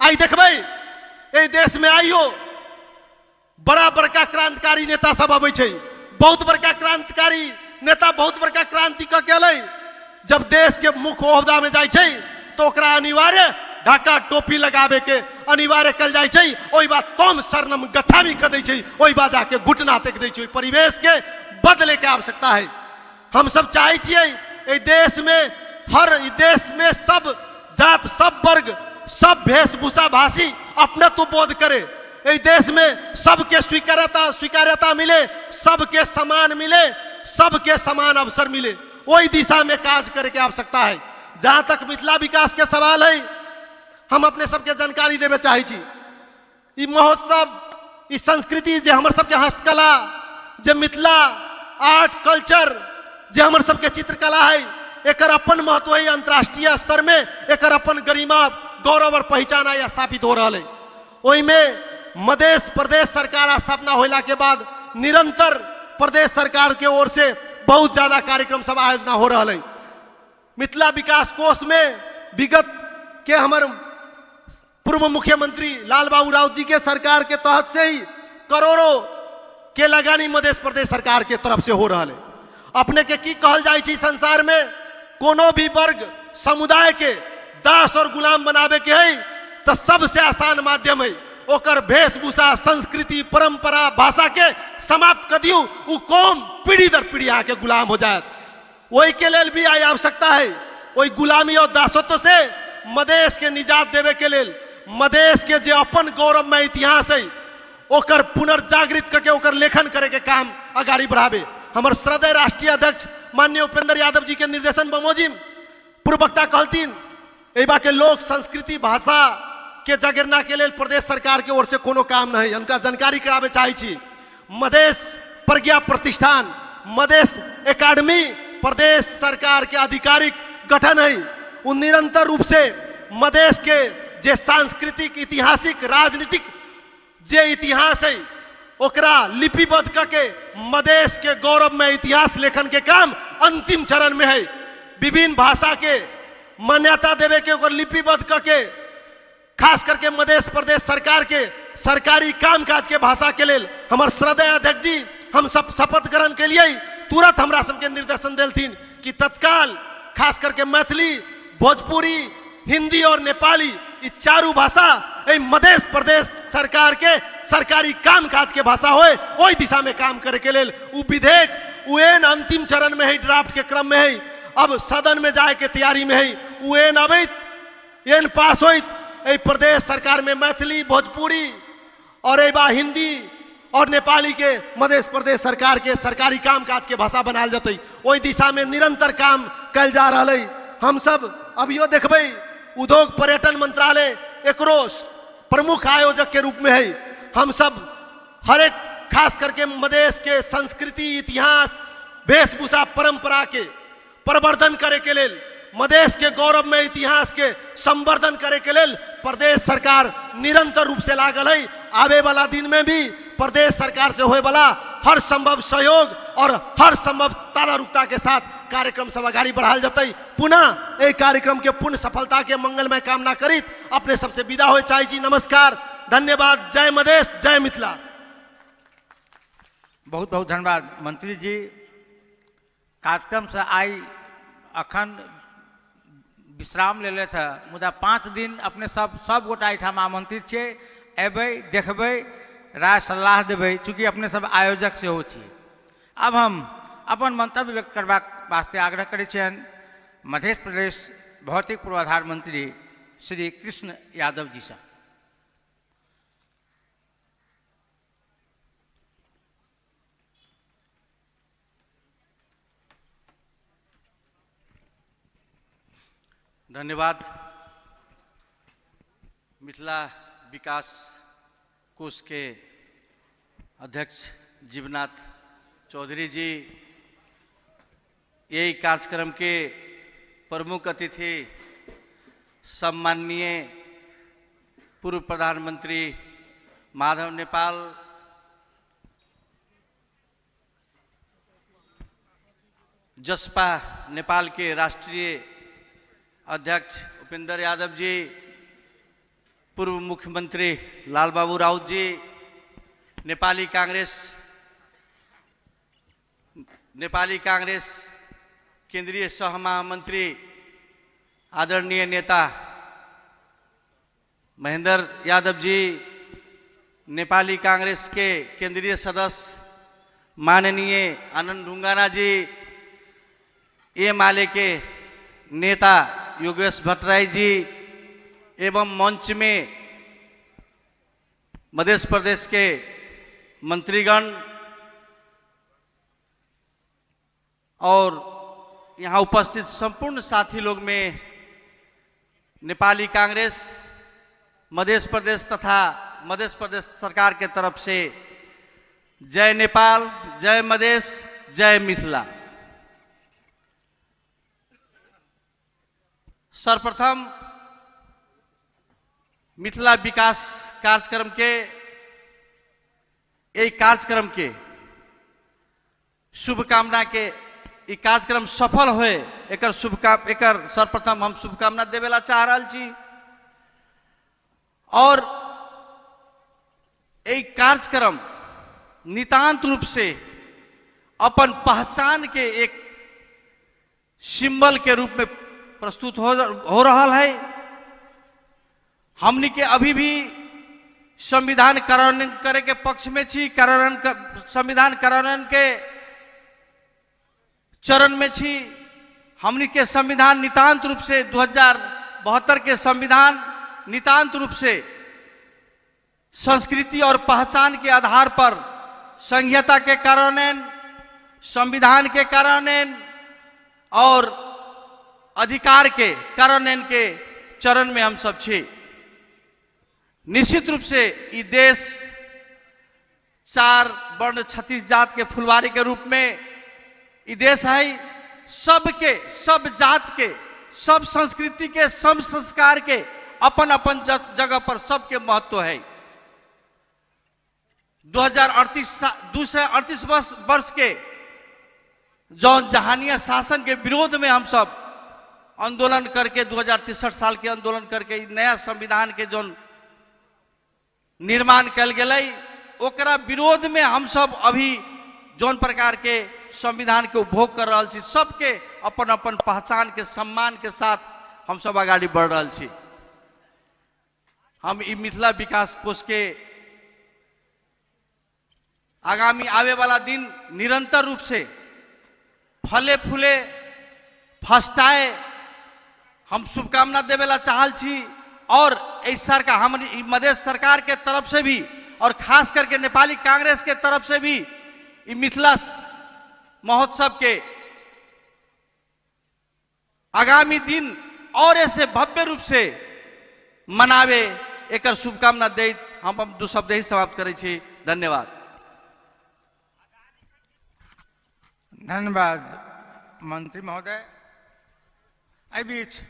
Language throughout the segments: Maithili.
आइ देखबै एहि देशमे आइयो बड़ा बड़का क्रांतिकारी नेता सब अबै छै, बहुत बड़का क्रांतिकारी नेता बहुत बड़का क्रांति कऽ के एलै, जब देश के मुख्य ओहदा में जाइ छै तो ओकरा अनिवार्य ढाका टोपी लगाबे के अनिवार्य कल जाइ छै। ओहि बात तम शरणम गच्छामि कऽ दै छै, ओहि बात जाके घुटना टेक दै छै। ओहि परिवेश के बदले के आवश्यकता है। हम सब चाहै छियै एहि देश में हर देश में सब जात सब वर्ग सब वेशभूषा भाषी अपनत्व बोध करे, एहि देश में सबके स्वीकार्यता मिले, सबके समान मिले, सबके समान अवसर मिले, ओहि दिशा में काज करे के आवश्यकता है। जहां तक मिथिला विकास के सवाल है, हम अपने सबके जानकारी देवे चाहै छी। ई महोत्सव, ई संस्कृति जे हमर सबके हस्तकला, जे मिथिला आर्ट कल्चर, जे हमर सबके चित्रकला है, एकर अपन महत्व है अंतर्राष्ट्रीय स्तर में, एकर अपन गरिमा गौरव और पहचान आइ स्थापित हो रहल है। ओहिमे मध्य प्रदेश सरकार स्थापना होला के बाद निरंतर प्रदेश सरकार के ओर से बहुत ज्यादा कार्यक्रम सब आयोजना हो रहल है। मिथिला विकास कोष में विगत के हमर पूर्व मुख्यमंत्री लाल बाबू राउत जी के सरकार के तहत से ही करोड़ों के लगानी मध्य प्रदेश सरकार के तरफ से हो रहा है। अपने के की कहल जाय छै, संसार में कोनो भी वर्ग समुदाय के दास और गुलाम बनावे के है तो सबसे आसान माध्यम है ओकर वेशभूषा संस्कृति परंपरा भाषा के समाप्त कर दियौ, उ कौम पीढ़ी दर पीढ़ी अहाँके गुलाम हो जायत। ओहि के लेल भी आइ आवश्यकता है ओहि गुलामी और दासत्व से मधेश के निजात देवे के लेल, मधेश के जे अपन गौरवमय इतिहास है ओकर पुनर्जागृत करके ओकर लेखन करे के काम अगाड़ी बढ़ावे। हमर श्रद्धेय राष्ट्रीय अध्यक्ष माननीय उपेंद्र यादव जी के निर्देशन बमोजिम पूर्ववक्ता कहलथिन एहि बा के लोक संस्कृति भाषा के जगेरना के लेल प्रदेश सरकार के ओर से कोनो काम नहीं। उनका जानकारी करावे चाहै छी, मधेश प्रज्ञा प्रतिष्ठान मधेश एकेडमी प्रदेश सरकार के आधिकारिक गठन है। उ निरंतर रूप से मधेश के जे सांस्कृतिक ऐतिहासिक राजनीतिक जे इतिहास है ओकरा लिपिबद्ध करके मधेश के गौरव में इतिहास लेखन के काम अंतिम चरण में है। विभिन्न भाषा के मान्यता देवे के ओकर लिपिबद्ध करके खास करके मधेश प्रदेश सरकार के सरकारी कामकाज के भाषा के लेल हमर श्रद्धेय अध्यक्ष जी हम सब शपथ ग्रहण के लिए तुरंत हमरा सबके निर्देशन देलथिन कि तत्काल खास करके मैथिली, भोजपुरी, हिंदी और नेपाली ई चारू भाषा एहि मधेश प्रदेश सरकार के सरकारी कामकाज के भाषा होए, ओहि दिशा में काम करे के लेल उ विधेयक उ एन अंतिम चरण में है, ड्राफ्ट के क्रम में है, अब सदन में जाए के तैयारी में है। उ एन अबैत एन पास होइत एहि प्रदेश सरकार में मैथिली, भोजपुरी और एहि बा हिंदी और नेपाली के मध्य प्रदेश सरकार के सरकारी कामकाज के भाषा बनायल जतै, ओहि दिशा में निरंतर काम कयल जा रहल है। हम सब अभियो देखबै उद्योग पर्यटन मंत्रालय एकरो प्रमुख आयोजक के रूप में है। हम सब हर एक खास करके मधेश के संस्कृति इतिहास वेशभूषा परंपरा के प्रवर्धन करे के लेल, मधेश के गौरव में इतिहास के संवर्धन करे के लेल प्रदेश सरकार निरंतर रूप से लागल है। आवे वाला दिन में भी प्रदेश सरकार से होए वाला हर संभव सहयोग और हर संभव तालारुकता के साथ कार्यक्रम सब अगाड़ी बढ़ाल जतै। पुनः एहि कार्यक्रम के पूर्ण सफलता के मंगलमय कामना करित अपने सबसे विदा होए चाहै छी। नमस्कार, धन्यवाद। जय मधेश, जय मिथिला। बहुत बहुत धन्यवाद मंत्री जी। कार्यक्रम से आइ अखन विश्राम लेलथि हँ, मुदा 5 दिन अपने सब गोटा एहिठाम आमंत्रित छियै, अयबै, देखबै, राय सलाह देबै, चूँकि अपने सब आयोजक सेहो छी। आब हम अपन मंतव्य व्यक्त करबाक वास्ते आग्रह करै छियनि मध्य प्रदेश भौतिक पूर्वाधार मंत्री श्री कृष्ण यादव जी सँ। धन्यवाद। मिथिला विकास कोष के अध्यक्ष जीवनाथ चौधरी जी, यही कार्यक्रम के प्रमुख अतिथि सम्माननीय पूर्व प्रधानमंत्री माधव नेपाल, जसपा नेपाल के राष्ट्रीय अध्यक्ष उपेंद्र यादव जी, पूर्व मुख्यमंत्री लाल बाबू राउत जी, नेपाली कांग्रेस केंद्रीय सह महामंत्री आदरणीय नेता महेंद्र यादव जी, नेपाली कांग्रेस के केंद्रीय सदस्य माननीय आनंद ढुंगाना जी, एमाले के नेता योगेश भट्टराई जी एवं मंच में मध्य प्रदेश के मंत्रीगण और यहाँ उपस्थित संपूर्ण साथी लोग में नेपाली कांग्रेस मध्य प्रदेश तथा मध्य प्रदेश सरकार के तरफ से जय नेपाल, जय मधेश, जय मिथिला। सर्वप्रथम मिथिला विकास कार्यक्रम के एक कार्यक्रम के शुभकामना के ई कार्यक्रम सफल होए एकर शुभकाम एकर सर्वप्रथम हम शुभकामना देवेला चाह रहल छी। और एक कार्यक्रम नितांत रूप से अपन पहचान के एक सिंबल के रूप में प्रस्तुत हो रहा है। हमनी के अभी भी संविधान कार्यान्वयन करे के पक्ष में छी, संविधान कार्यान्वयन के चरण में छी। हमनी के संविधान नितांत रूप से 2072 के संविधान नितांत रूप से संस्कृति और पहचान के आधार पर संहिता के कार्यान्वयन, संविधान के कार्यान्वयन और अधिकार के कार्यान्वयन के चरण में हम सब छी। निश्चित रूप से ई देश 4 वर्ण 36 जात के फुलवारी के रूप में ई देश है। सबके, सब जात के, सब संस्कृति के, सब संस्कार के अपन अपन जगह पर सबके महत्व है। 238 वर्ष के जौन जहानिया शासन के विरोध में हम सब आंदोलन करके 2063 साल के आंदोलन करके नया संविधान के जौन निर्माण कल गेलै ओकरा विरोध में हम सब अभी जौन प्रकार के संविधान के उपभोग कर रहा छी, सबके अपन अपन पहचान के सम्मान के साथ हम सब अगाड़ी बढ़ रहा छी। हम ई मिथिला विकास कोष के आगामी आवे वाला दिन निरंतर रूप से फले फूले फस्टाए हम शुभकामना देवेला चाहल छी। और इस सरकार हम मधेश सरकार के तरफ से भी और खास करके नेपाली कांग्रेस के तरफ से भी मिथिला महोत्सव के आगामी दिन और ऐसे भव्य रूप से मनावे एक शुभकामना दे हम दू शब्द ही समाप्त करै छी। धन्यवाद। धन्यवाद मंत्री महोदय। एहि बीच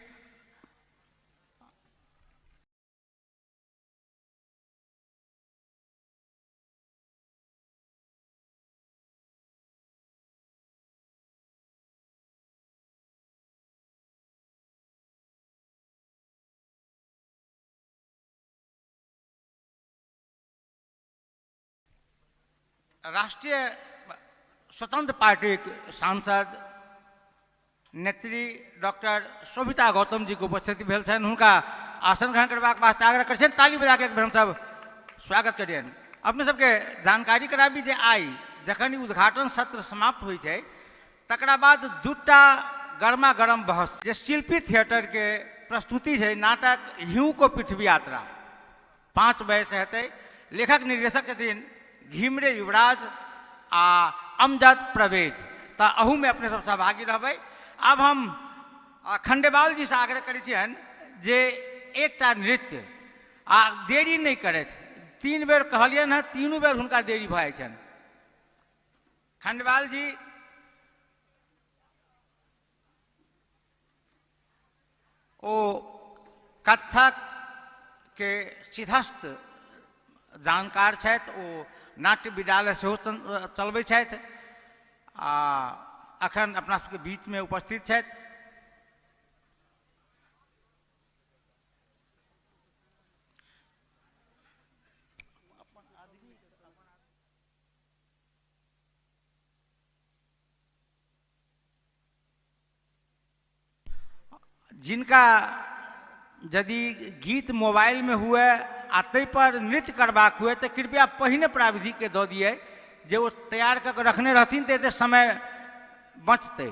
राष्ट्रीय स्वतंत्र पार्टी के सांसद नेत्री डॉक्टर शोभिता गौतम जी के उपस्थिति भेल छनि, हुनका आसन ग्रहण करबाक वास्ते आग्रह करै छियनि। ताली बजा के एक बेर हमसब स्वागत करियनि। अपने सबके जानकारी कराबी जे आइ जखन ई उद्घाटन सत्र समाप्त होइ छै तकरा बाद दूटा गर्मा गर्म बहस जे शिल्पी थिएटर के प्रस्तुति छै, नाटक ह्यूं को पृथ्वी यात्रा 5 बजे से हेतै। लेखक निर्देशक छथिन घिमरे युवराज आ अमजद प्रवेज। तऽ अहूमे अपने सब सहभागी रहबै। आब हम खंडेवाल जी से आग्रह करै छियनि जे एकटा नृत्य आ देरी नहि करथि। 3 बेर कहलियनि हँ, 3 बेर हुनका देरी भऽ जाइ छनि। खंडेवाल जी ओ कथक के सिद्धस्त जानकार छथि, ओ नाट्य विद्यालय सेहो चलबै छथि आ अखन अपना सबके बीचमे उपस्थित छथि। जिनका यदि गीत मोबाइल में हुए आ ताहि पर नृत्य करबाक हुए तो कृपया पहिने प्राविधिक के दऽ दियै जे ओ तैयार कऽ के रखने रहथिन तऽ एते समय बचतै।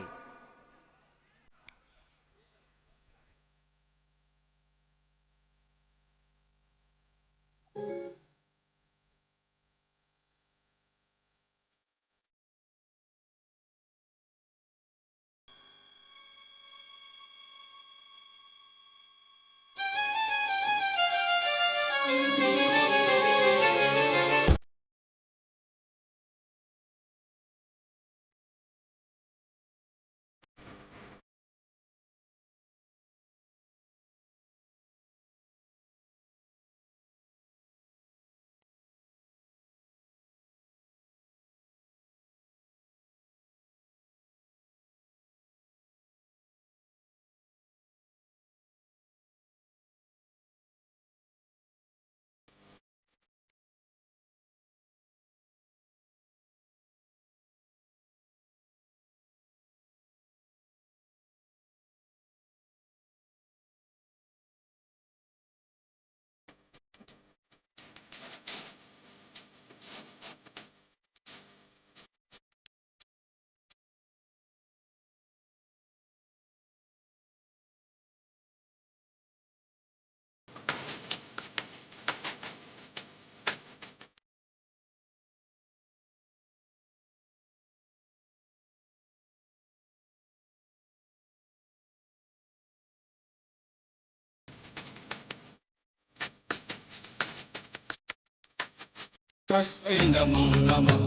तस्मै नमो नमः।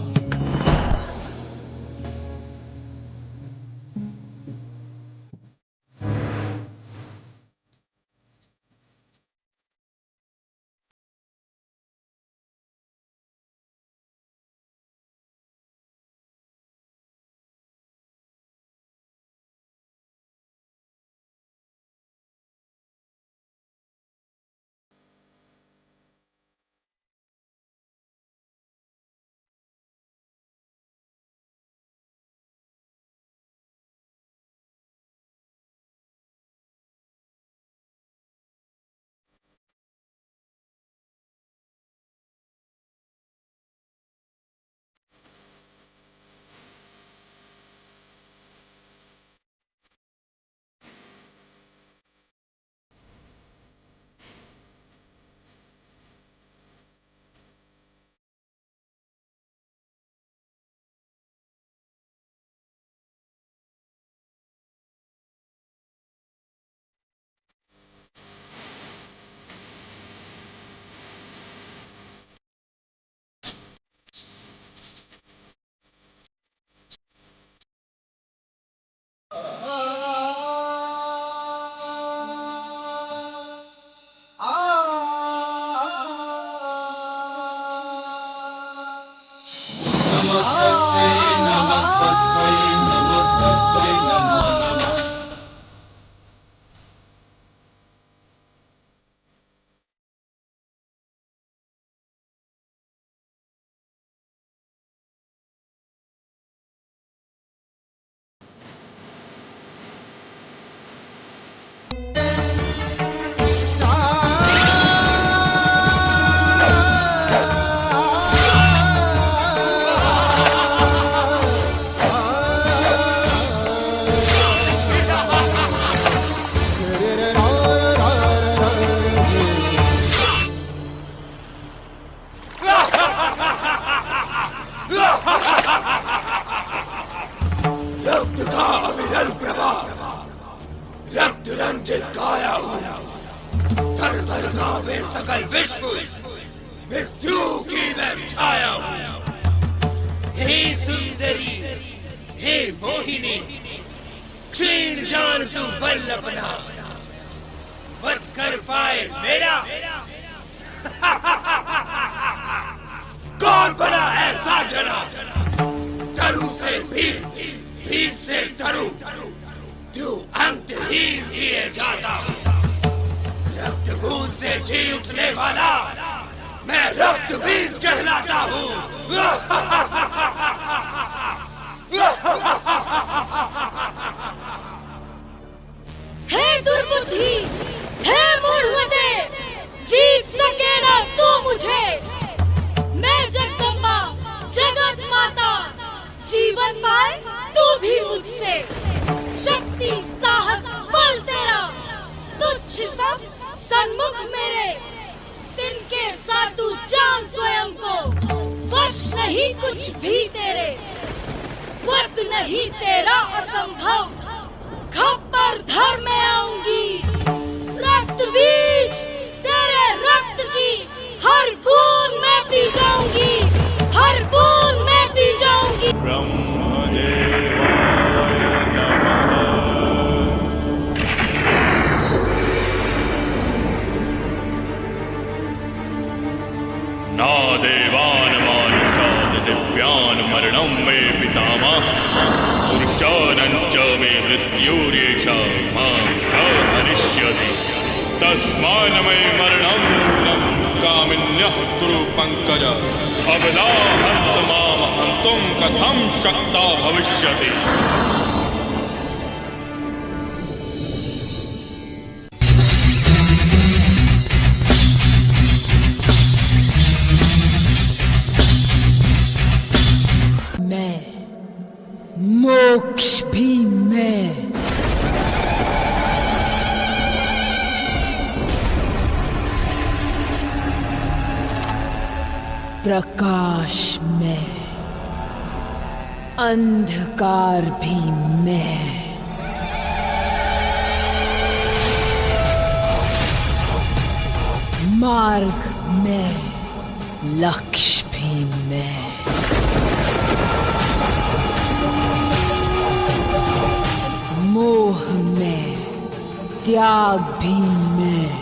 नमस्तस्यै नमस्तस्यै नमस्तस्यै नमो नमः। रक्त का अविरल प्रवाह, रक्त रंजित काया हूँ, थर थर कांपे सकल विश्व, मृत्यु की मैं छाया हूँ। हे सुंदरी, हे मोहिनी, क्षीण जान तू बल अपना, वध कर पाए मेरा। कौन बना ऐसा जना, तरु से भीत, भीत से तरु, तू अंतहीन जिए जाता। रक्त बूंद से जी उठने वाला, मैं रक्त बीज कहलाता हूँ। हे दुर्बुद्धि! लड़ पाए तू भी मुझसे। शक्ति साहस बल तेरा तुच्छ सब सन्मुख मेरे, तिनके साधु जान स्वयं को, वश नहीं कुछ भी तेरे। वध नहीं तेरा असंभव, खप्पर धर में आऊंगी। रक्त बीज तेरे रक्त की हर बूंद में पी जाऊंगी, हर बूंद में पी जाऊंगी। ना देवान मानुषान् दिव्यान् मरणं मे पितामह, पुरुषाणं च मे मृत्युरेषा मां क हरिष्यति। तस्मान् मे मरणं नूनं कामिन्यः कुरु पंकज, अबला हन्त मां हन्तुं कथं शक्ता भविष्यति। मैं मोक्ष भी मैं। प्रकाश में, अंधकार भी मैं। मार्ग में, लक्ष्य भी मैं। मोह में, त्याग भी मैं।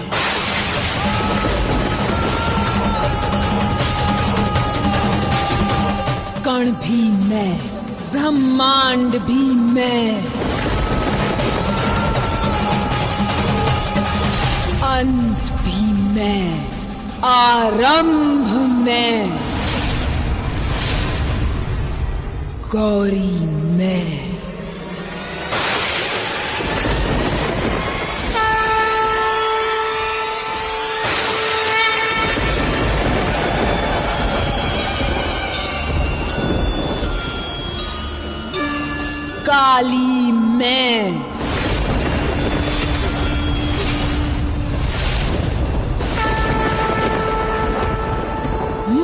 कण भी मैं, ब्रह्मांड भी मैं। अंत भी मैं, आरंभ मैं। गौरी मैं। काली मैं।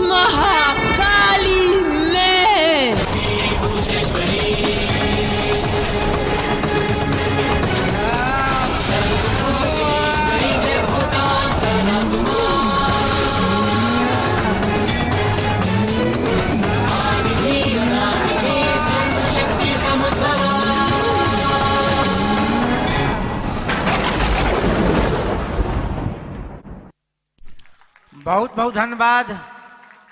महाकाली मैं। बहुत बहुत धन्यवाद।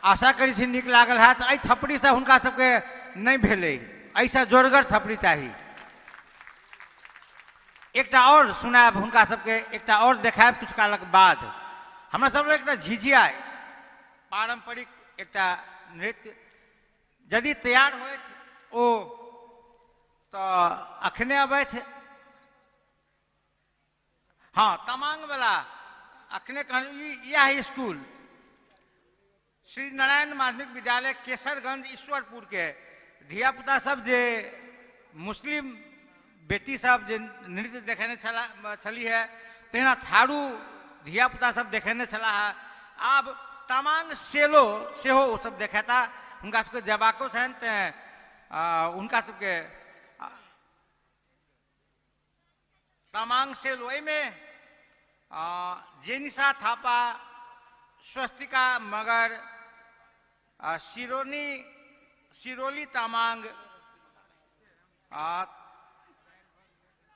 आशा करै छी नीक लागल हैत। एहि थपड़ीसँ हुनका सबके नहि भेलै, एहिसँ जोरगर थपड़ी चाही। एकटा और सुनायब हुनका सबके, एकटा और देखायब किछु कालक बाद। हमरा सब लग एकटा झिझिया अछि, पारंपरिक एकटा नृत्य। यदि तैयार होइत ओ तऽ अखने अबैत। हाँ, तमांगवला अखने कहलहुँ, इएह स्कूल श्री नारायण माध्यमिक विद्यालय केसरगंज ईश्वरपुर के धिया पुता सब जे मुस्लिम बेटी सब जे नृत्य देखेने छली है, तहिना थारू धिया पुता सब देखेने छला है। आब तमांग सेलो सेहो ओ सब देखेता। हुनका सबके जयबाको छनि तेँ हुनका सबके तमांग सेलो। एहिमे जेनिसा थापा, स्वस्तिका मगर, सिरोली तामांग,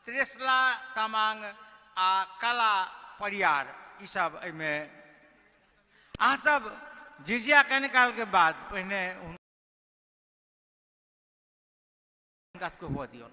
त्रेसला तामांग आ कला परियार, ई सब एहिमे। अहाँ सब झिझिया कने काल के बाद पहिने हुनका सबके हुअ दियौन।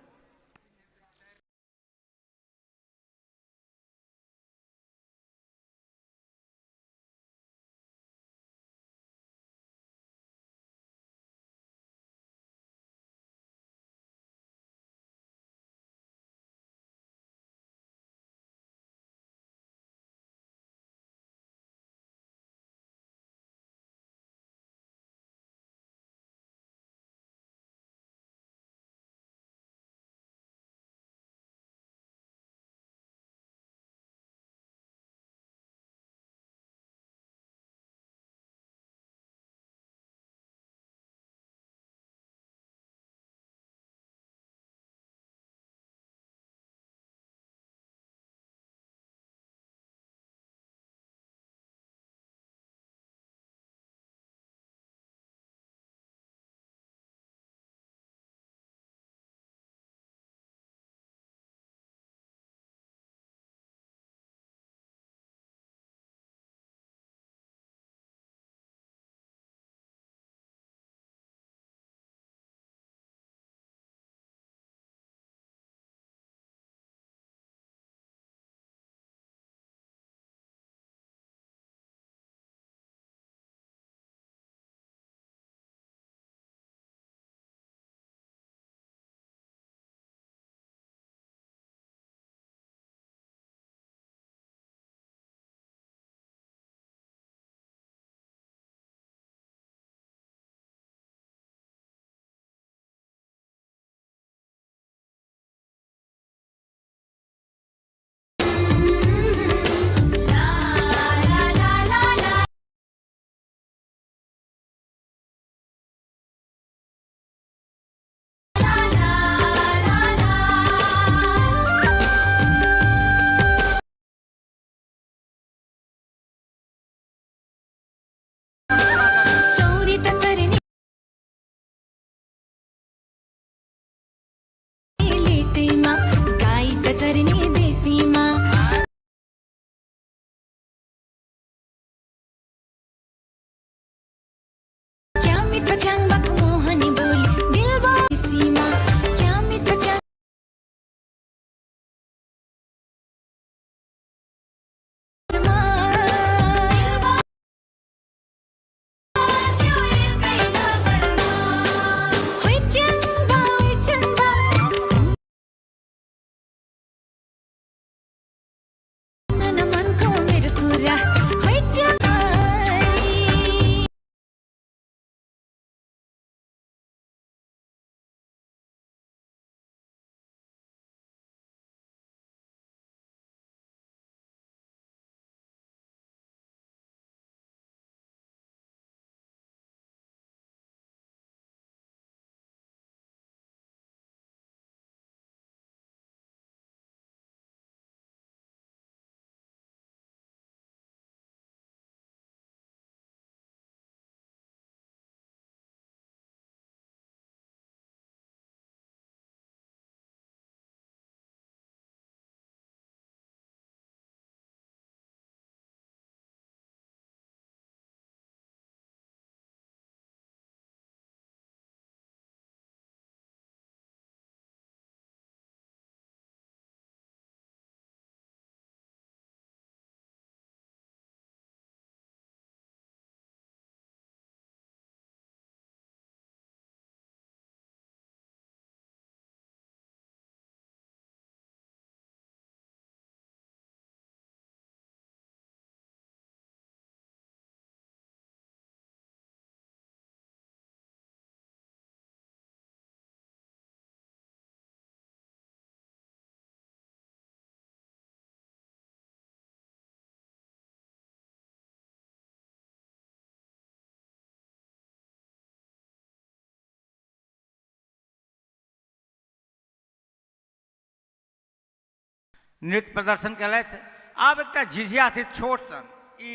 नृत्य प्रदर्शन केलथि। आब एकटा झिझिया छै छोट सन, ई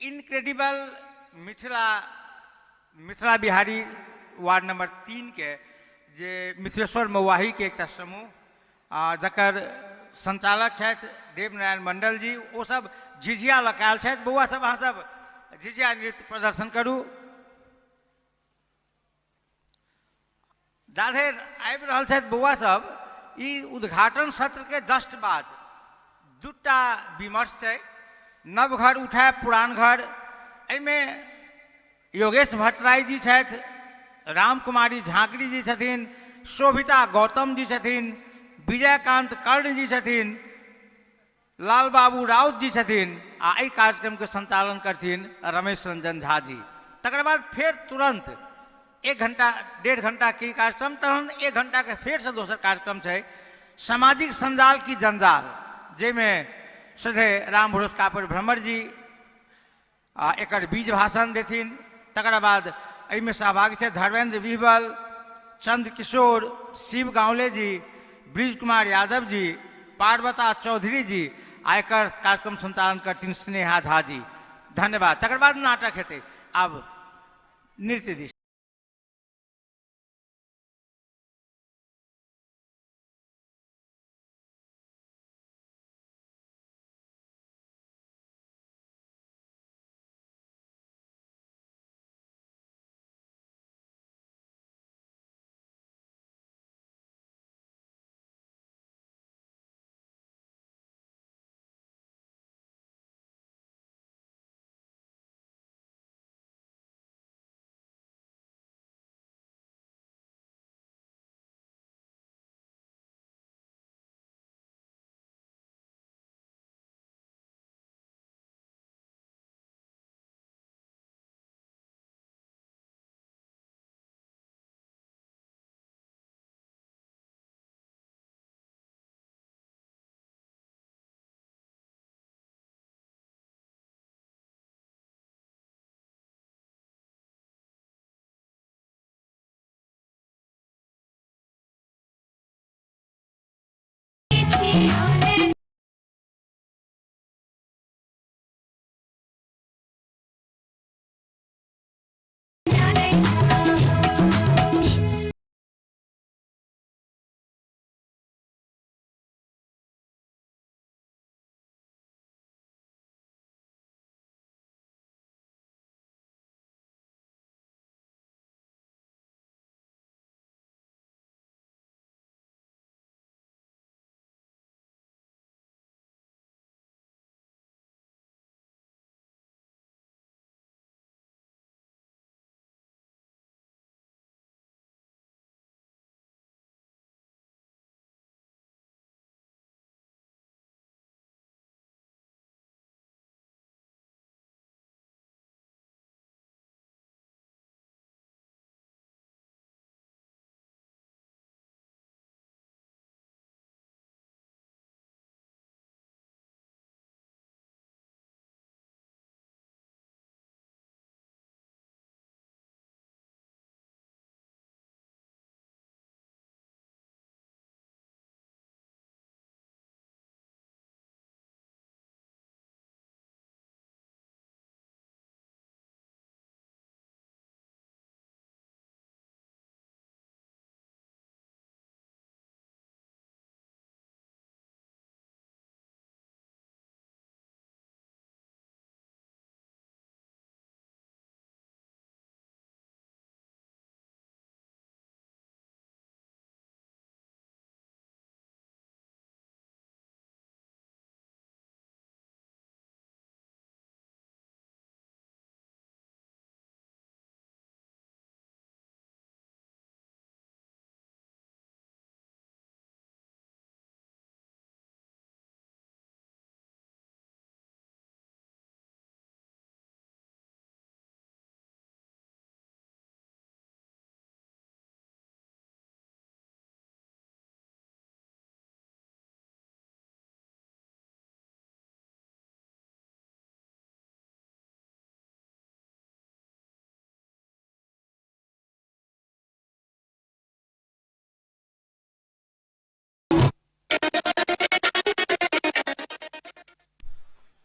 incredible Mithila Mithila Bihari ward number 3 के जे मिथिलेश्वर मौआही के एकटा समूह जकर संचालक छथि देवनारायण मंडल जी, ओ सब झिझिया लऽ कऽ आयल छथि। बौआ सब, अहाँ सब झिझिया नृत्य प्रदर्शन करू। जाधरि आबि रहल छथि बौआ सब, ई उद्घाटन सत्र के जस्ट बाद दूटा विमर्श छै, नव घर उठाए पुरान घर। एहिमे योगेश भट्टराय जी छथि, राम कुमारी झाँकरी जी छथिन, शोभिता गौतम जी छथिन, विजयकांत कर्ण जी छथिन, लाल बाबू राउत जी छथिन आ एहि कार्यक्रम के संचालन करथिन रमेश रंजन झा जी। तकर बाद फेर तुरंत 1 घंटा 1.5 घंटा के कार्यक्रम, तहन 1 घंटा के फेर से दोसर कार्यक्रम छै सामाजिक संजाल की जंजाल, जाहिमे श्रद्धेय राम भरोस कापड़ भ्रमर जी एकर बीज भाषण देथिन। तकर बाद एहिमे सहभागी छै धर्मेंद्र विहबल, चंद्र किशोर, शिव गांवले जी, ब्रिज कुमार यादव जी, पार्वता चौधरी जी आ एकर कार्यक्रम संचालन करथिन स्नेहा झा जी। धन्यवाद। तकर बाद नाटक हेतै। आब नृत्य दिस।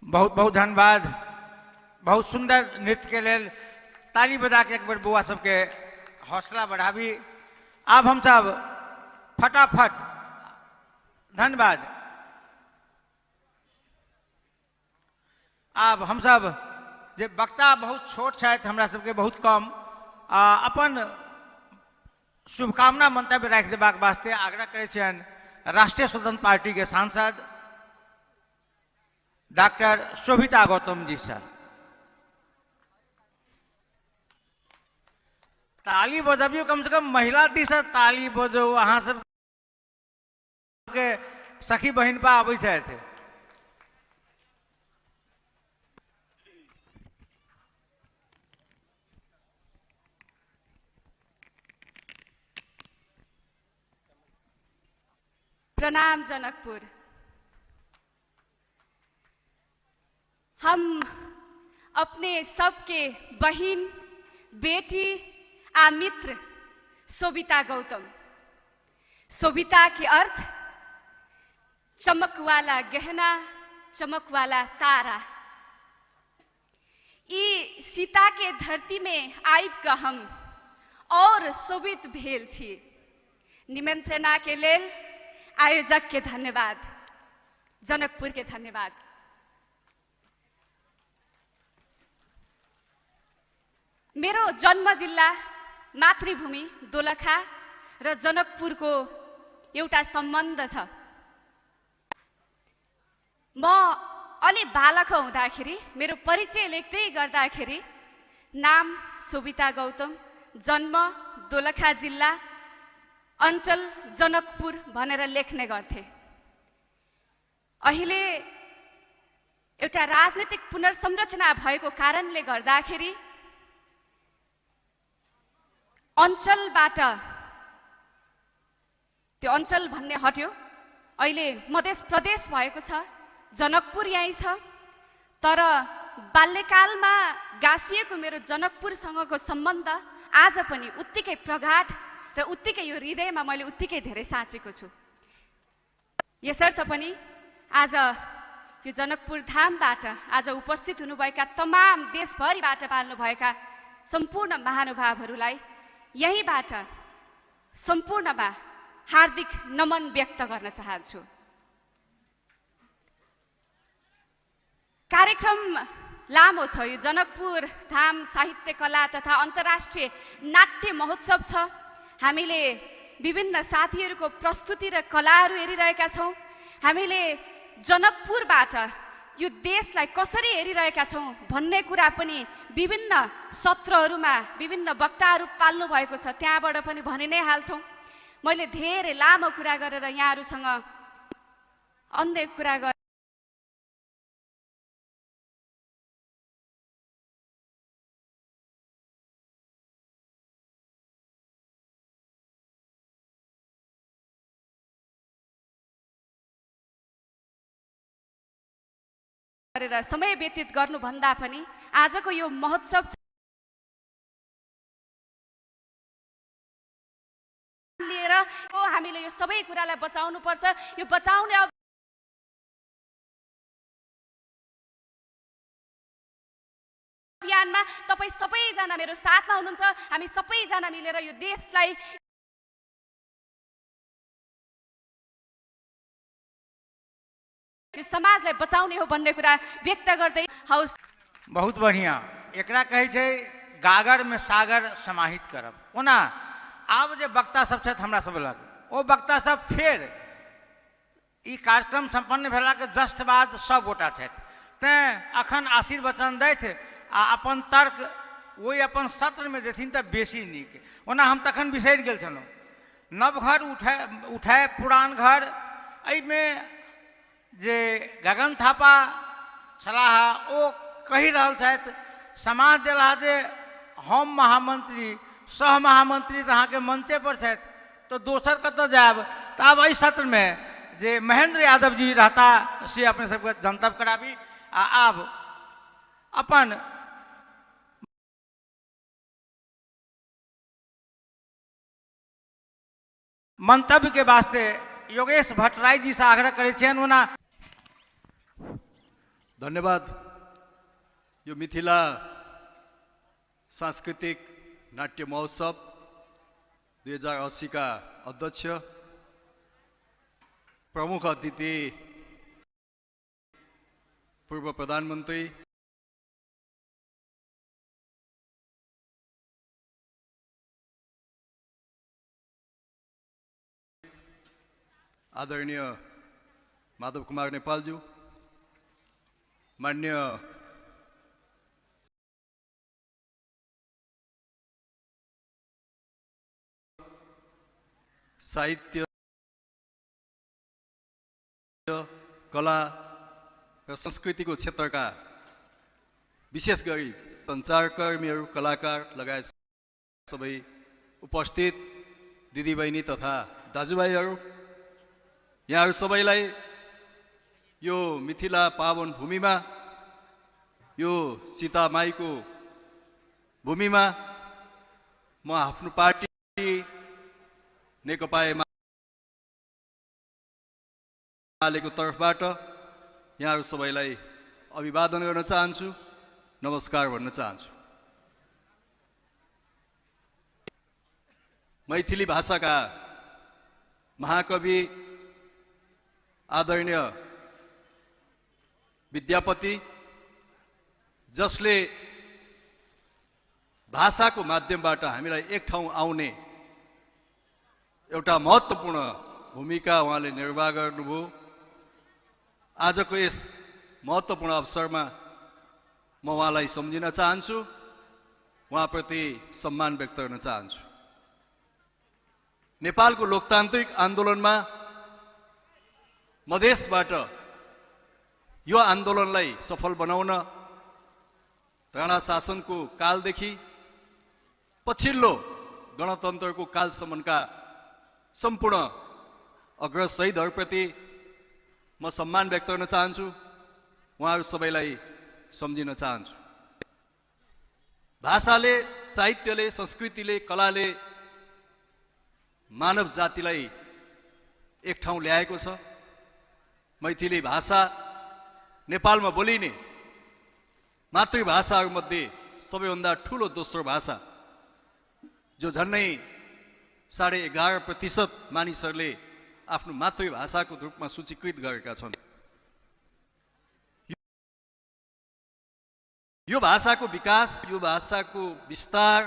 बहुत बहुत धन्यवाद। बहुत सुंदर नृत्य के लेल ताली बजा के एक बेर बौआ सबके हौसला बढ़ाबी। आब हम सब फटाफट धन्यवाद। आब हम सब जे वक्ता बहुत छोट छथि, हमरा सबके बहुत कम अपन शुभकामना मंतव्य राखि देबाक वास्ते आग्रह करै छियनि राष्ट्रीय स्वतंत्र पार्टी के सांसद डॉक्टर शोभिता गौतम जी सर। ताली बजबियौ, कम से कम महिला दिस ताली बजौ। अहाँ सब के सखी बहिनपा आबै छथि। प्रणाम जनकपुर। हम अपने सबके बहिन, बेटी आ मित्र शोभिता गौतम। शोभिता के अर्थ चमक वाला गहना, चमक वाला तारा। ई सीता के धरती में आबि कऽ हम और शोभित भेल छी। निमंत्रणा के लेल आयोजक के धन्यवाद, जनकपुर के धन्यवाद। मेरो जन्म जिल्ला मातृभूमि दोलखा र जनकपुरको एउटा सम्बन्ध छ। म अलि बालक हुँदाखेरि मेरो परिचय लेख्दै गर्दाखेरि नाम शोभिता गौतम, जन्म दोलखा जिल्ला, अञ्चल जनकपुर भनेर लेख्ने गर्थे। अहिले एउटा राजनीतिक पुनर्संरचना भएको कारणले गर्दाखेरि अञ्चलबाट त्यो अञ्चल भन्ने हट्यो। अहिले मध्य प्रदेश भएको छ, जनकपुर यहीँ छ। तर बाल्यकालमा गाँसिएको मेरो जनकपुरसँगको सम्बन्ध आज पनि उत्तिकै प्रगाढ र उत्तिकै यो हृदयमा मैले उत्तिकै धेरै साँचेको छु। यसर्थ पनि आज यो जनकपुर धामबाट आज उपस्थित हुनुभएका तमाम देशभरिबाट पाल्नुभएका सम्पूर्ण महानुभावहरूलाई यहीँबाट सम्पूर्णमा हार्दिक नमन व्यक्त गर्न चाहन्छु। कार्यक्रम लामो छ। यो जनकपुर धाम साहित्य कला तथा अन्तर्राष्ट्रिय नाट्य महोत्सव छ। हामीले विभिन्न साथीहरूको प्रस्तुति र कलाहरू हेरिरहेका छौँ। हामीले जनकपुरबाट यो देशलाई कसरी हेरिरहेका छौँ भन्ने कुरा पनि विभिन्न सत्रहरूमा विभिन्न वक्ताहरू पाल्नु भएको छ, त्यहाँबाट पनि भनि नै हाल्छौँ। मैले धेरै लामो कुरा गरेर यहाँहरूसँग अन्य कुरा गरेर समय व्यतीत गर्नुभन्दा पनि आजको यो महोत्सव लिएर हामीले यो सबै कुरालाई बचाउनु पर्छ। यो बचाउने अभियानमा तपाईँ सबैजना मेरो साथमा हुनुहुन्छ। हामी सबैजना मिलेर यो देशलाई यो समाजलाई बचाउने हो भन्ने कुरा व्यक्त गर्दै हौस्। बहुत बढ़िया। एकरा कहै छै गागर में सागर समाहित करब। ओना आब जे वक्ता सब छथि हमरा सब लग, ओ वक्ता सब फेर ई कार्यक्रम सम्पन्न भेलाके जस्ट बाद सब गोटा छथि, तैँ अखन आशीर्वचन दैथ आ अपन तर्क ओहि अपन सत्रमे देथिन तऽ बेसी नीक। ओना हम तखन बिसरि गेल छलहुँ। नव घर उठाए पुरान घर, एहिमे जे गगन थापा छलाह ओ कहि रहल छथि, समाज देलाह जे हम महामंत्री सह महामंत्री तऽ अहाँके मंचे पर छथि, तऽ दोसर कतऽ जायब। तऽ आब एहि सत्रमे जे महेंद्र यादव जी रहता से अपने सबके जनतब कराबी। आ आब अपन मंतव्य के वास्ते योगेश भट्टराय जी से आग्रह करै छियनि। ओना धन्यवाद। यो मिथिला सांस्कृतिक नाट्य महोत्सव 2080 का अध्यक्ष प्रमुख अतिथि पूर्व प्रधानमन्त्री आदरणीय माधव कुमार नेपालज्यू, मान्य साहित्य कला र संस्कृतिको क्षेत्रका विशेष गरी सञ्चारकर्मीहरू, कलाकार लगायत सबै उपस्थित दिदीबहिनी तथा दाजुभाइहरू, यहाँहरू सबैलाई यो मिथिला पावन भूमिमा, यो सीतामाईको भूमिमा म आफ्नो पार्टी नेकपा एमालेको तर्फबाट यहाँहरू सबैलाई अभिवादन गर्न चाहन्छु, नमस्कार भन्न चाहन्छु। मैथिली भाषाका महाकवि आदरणीय विद्यापति, जसले भाषाको माध्यमबाट हामीलाई एक ठाउँ आउने एउटा महत्त्वपूर्ण भूमिका उहाँले निर्वाह गर्नुभयो। आजको यस महत्त्वपूर्ण अवसरमा म उहाँलाई सम्झिन चाहन्छु, उहाँप्रति सम्मान व्यक्त गर्न चाहन्छु। नेपालको लोकतान्त्रिक आन्दोलनमा मधेसबाट यो आन्दोलनलाई सफल बनाउन राणा शासनको कालदेखि पछिल्लो गणतन्त्रको कालसम्मका सम्पूर्ण अग्रज शहीदहरूप्रति म सम्मान व्यक्त गर्न चाहन्छु, उहाँहरू सबैलाई सम्झिन चाहन्छु। भाषाले, साहित्यले, संस्कृतिले, कलाले मानव जातिलाई एक ठाउँ ल्याएको छ। मैथिली भाषा नेपालमा बोलिने मातृभाषाहरूमध्ये सबैभन्दा ठुलो दोस्रो भाषा, जो झन्डै 11.5% मानिसहरूले आफ्नो मातृभाषाको रूपमा सूचीकृत गरेका छन्। यो भाषाको विकास, यो भाषाको विस्तार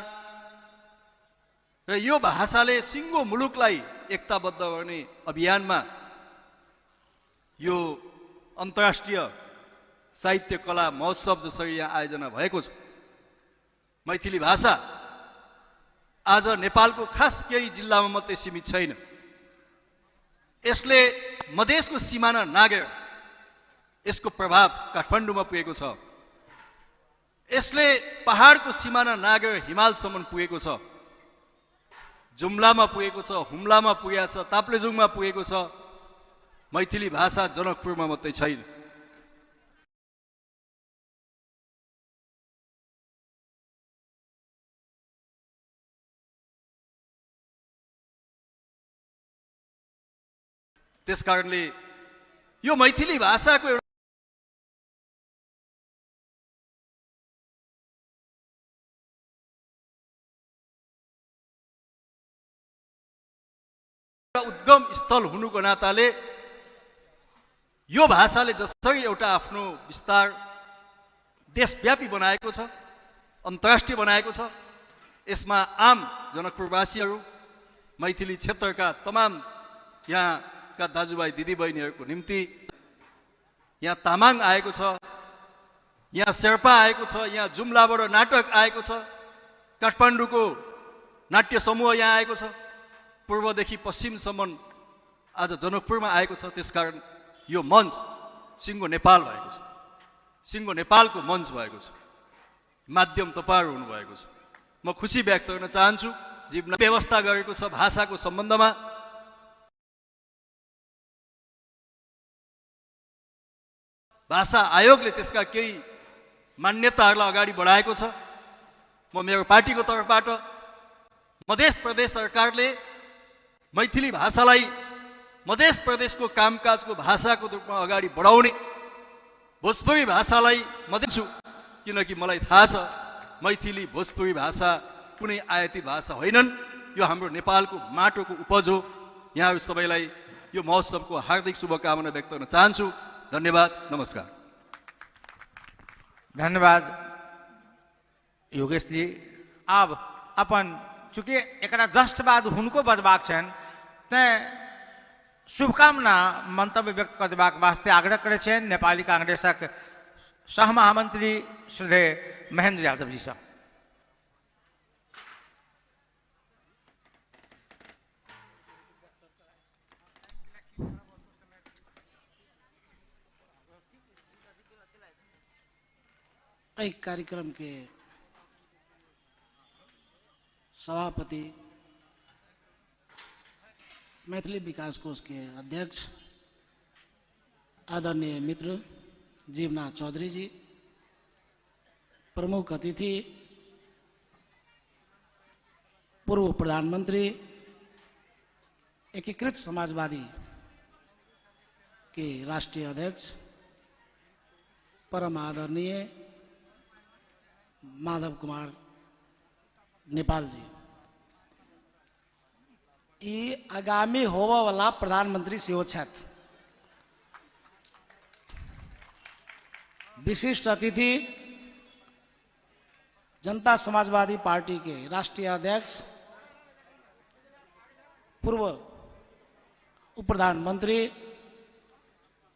र यो भाषाले सिङ्गो मुलुकलाई एकताबद्ध गर्ने अभियानमा यो अन्तर्राष्ट्रिय साहित्य कला महोत्सव जसरी यहाँ आयोजना भएको छ, मैथिली भाषा आज नेपालको खास केही जिल्लामा मात्रै सीमित छैन। यसले मधेसको सिमाना नागेर यसको प्रभाव काठमाडौँमा पुगेको छ, यसले पहाडको सिमाना नागेर हिमालसम्म पुगेको छ, जुम्लामा पुगेको छ, हुम्लामा पुगेको छ, ताप्लेजुङमा पुगेको छ। मैथिली भाषा जनकपुरमा मात्रै छैन। त्यसकारणले यो मैथिली भाषाको एउटा उद्गम स्थल हुनुको नाताले यो भाषाले जसरी एउटा आफ्नो विस्तार देशव्यापी बनाएको छ, अन्तर्राष्ट्रिय बनाएको छ, यसमा आम जनकपुरवासीहरू, मैथिली क्षेत्रका तमाम यहाँका दाजुभाइ दिदीबहिनीहरूको निम्ति यहाँ तामाङ आएको छ, यहाँ शेर्पा आएको छ, यहाँ जुम्लाबाट नाटक आएको छ, काठमाडौँको नाट्य समूह यहाँ आएको छ, पूर्वदेखि पश्चिमसम्म आज जनकपुरमा आएको छ। त्यसकारण यो मञ्च सिङ्गो नेपाल भएको छ, सिङ्गो नेपालको मञ्च भएको छ, माध्यम तपाईँहरू हुनुभएको छ। म खुसी व्यक्त गर्न चाहन्छु। जीवन व्यवस्था गरेको छ भाषाको सम्बन्धमा। भाषा आयोगले त्यसका केही मान्यताहरूलाई अगाडि बढाएको छ। म मेरो पार्टीको तर्फबाट मधेस प्रदेश सरकारले मैथिली भाषालाई मधेस प्रदेशको कामकाजको भाषाको रूपमा अगाडि बढाउने भोजपुरी भाषालाई म दिन्छु, किनकि मलाई थाहा छ मैथिली भोजपुरी भाषा कुनै आयातित भाषा होइनन्। यो हाम्रो नेपालको माटोको उपज हो। यहाँहरू सबैलाई यो महोत्सवको हार्दिक शुभकामना व्यक्त गर्न चाहन्छु। धन्यवाद, नमस्कार। धन्यवाद योगेश जी। आब अपन चूँकि एकरा जस्ट बाद हुनको बजबाक छनि, तैँ शुभकामना मंतव्य व्यक्त कऽ देबाक वास्ते आग्रह करै छियनि नेपाली कांग्रेसक सह महामंत्री श्रद्धेय महेंद्र यादव जी सँ। एहि कार्यक्रम के सभापति मैथिली विकास कोष के अध्यक्ष आदरणीय मित्र जीवनाथ चौधरी जी, प्रमुख अतिथि पूर्व प्रधानमंत्री एकीकृत समाजवादी के राष्ट्रीय अध्यक्ष परम आदरणीय माधव कुमार नेपाल जी, ई आगामी होबय वाला प्रधानमंत्री सेहो छथि। विशिष्ट अतिथि जनता समाजवादी पार्टी के राष्ट्रीय अध्यक्ष पूर्व उप प्रधानमंत्री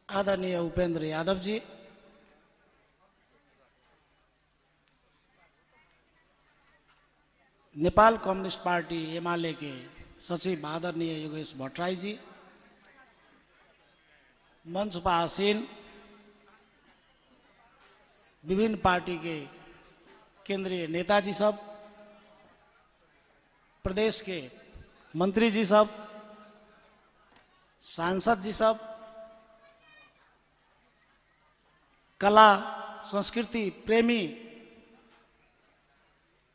आदरणीय उपेंद्र यादव जी, नेपाल कम्युनिस्ट पार्टी एमाले के सचिव आदरणीय योगेश भट्टराई जी, मंच पर आसीन विभिन्न पार्टी के केंद्रीय नेताजी सब, प्रदेश के मंत्री जी सब, सांसद जी सब, कला संस्कृति प्रेमी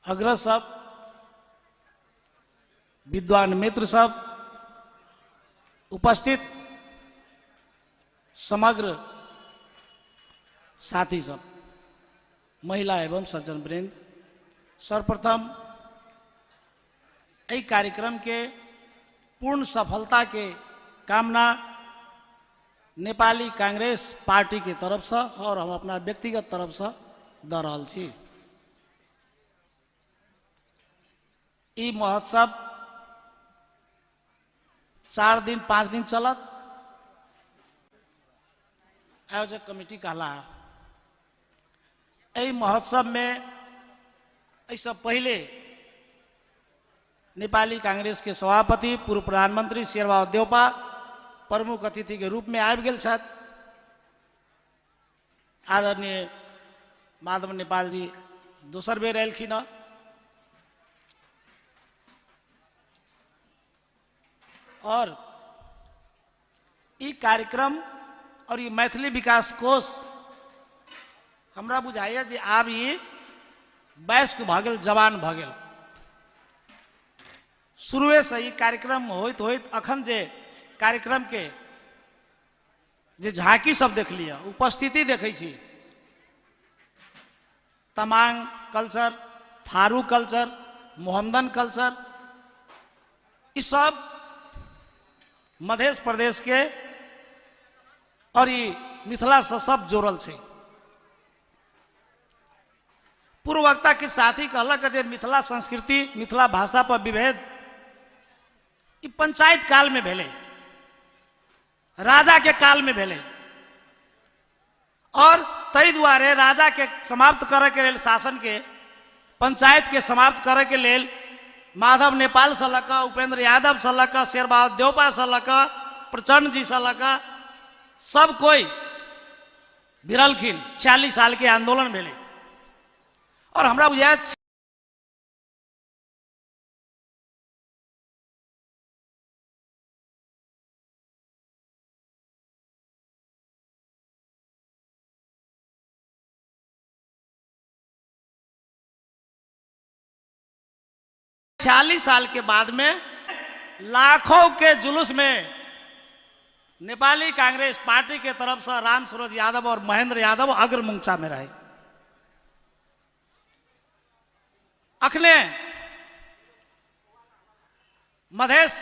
अग्रज सब, विद्वान मित्र सब, उपस्थित समग्र साथी सब, महिला एवं सज्जन वृंद, सर्वप्रथम एहि कार्यक्रम के पूर्ण सफलता के कामना नेपाली कांग्रेस पार्टी के तरफ से और हम अपना व्यक्तिगत तरफ से द रहल छी। ई महोत्सव 4 दिन 5 दिन चलत। आयोजक कमिटी कहला एहि महोत्सव में एहिसँ पहिले नेपाली कांग्रेस के सभापति पूर्व प्रधानमंत्री शेरबहादुर देउपा प्रमुख अतिथि के रूप में आबि गेल छथि। आदरणीय माधव नेपाल जी दोसर बेर एलखिन हँ। और ई कार्यक्रम और ई मैथिली विकास कोष हमरा बुझाइए जे आब ई वयस्क भऽ गेल, जवान भऽ गेल। शुरुएसँ ई कार्यक्रम होइत होइत अखन जे कार्यक्रम के जे झांकी सब देखलियै, उपस्थिति देखै छी, Tamang culture, Tharu culture, Mohammedan culture, ई सब मध्य प्रदेश के और ई मिथिला से सब जोड़ल छै। पूर्व वक्ता के साथी कहलक जे मिथिला संस्कृति, मिथिला भाषा पर विभेद ई पंचायत काल में भेलै, राजा के काल में भेलै, और तै दुआरे राजा के समाप्त करे के लेल, शासन के पंचायत के समाप्त करे के लेल माधव नेपाल से लऽ कऽ उपेंद्र यादव से लऽ कऽ शेरबहादुर देउपा से लऽ कऽ प्रचंड जी से लऽ कऽ सब कोई भिड़लखिन। 46 साल के आंदोलन भेलै और हमरा बुझाय 46 साल के बाद में लाखों के जुलूस में नेपाली कांग्रेस पार्टी के तरफ से राम सूरज यादव और महेंद्र यादव अग्रमुंचा में रहे। अखने मधेश